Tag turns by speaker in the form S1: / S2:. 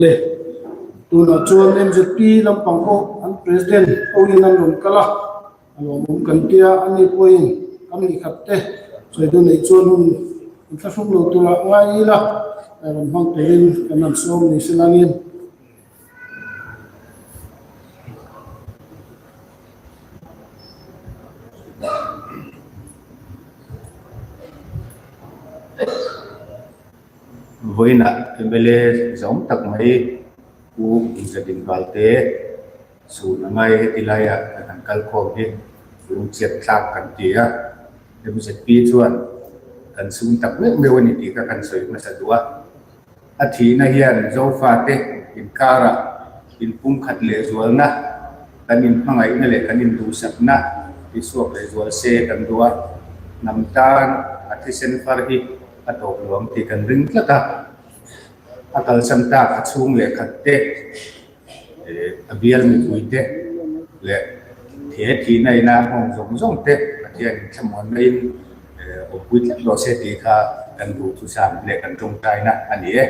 S1: Le, tunah chuan MZP lampang pawh an President hoin an rawn kal a, a lawmawm kan tia, ani pawhin kan lehkhat te sawi dawn neih chuan hun an thlahrung lo turah ngai ila, rawn hmang turin kan han sawm ni se langin.
S2: Vawiinah mla zawng tak mai Pu Inzadin Valte sun a ngai heti laiah kan han kal khawm hi lungchhiat thlak kan ti a. MZP chuan kan sum tak meuh meuh a ni tih kha kan sawi hmasa duh a. A thihna hian Zofate inkarah inpumkhat lehzualna, kan inhmangaihna leh kan induhsakna tisuak lehzual se kan duh a. Hnam tan a thisen far hi a tawp lo ang tih kan ring tlat a. A kalsan tak a chhung leh khat te, a bial mipui te leh he thihna ina nghawng zawng zawng te Pathian in thlamuanna in awmpui tlat rawh se tih kha kan duhthusam leh kan tawngtaina a ni e.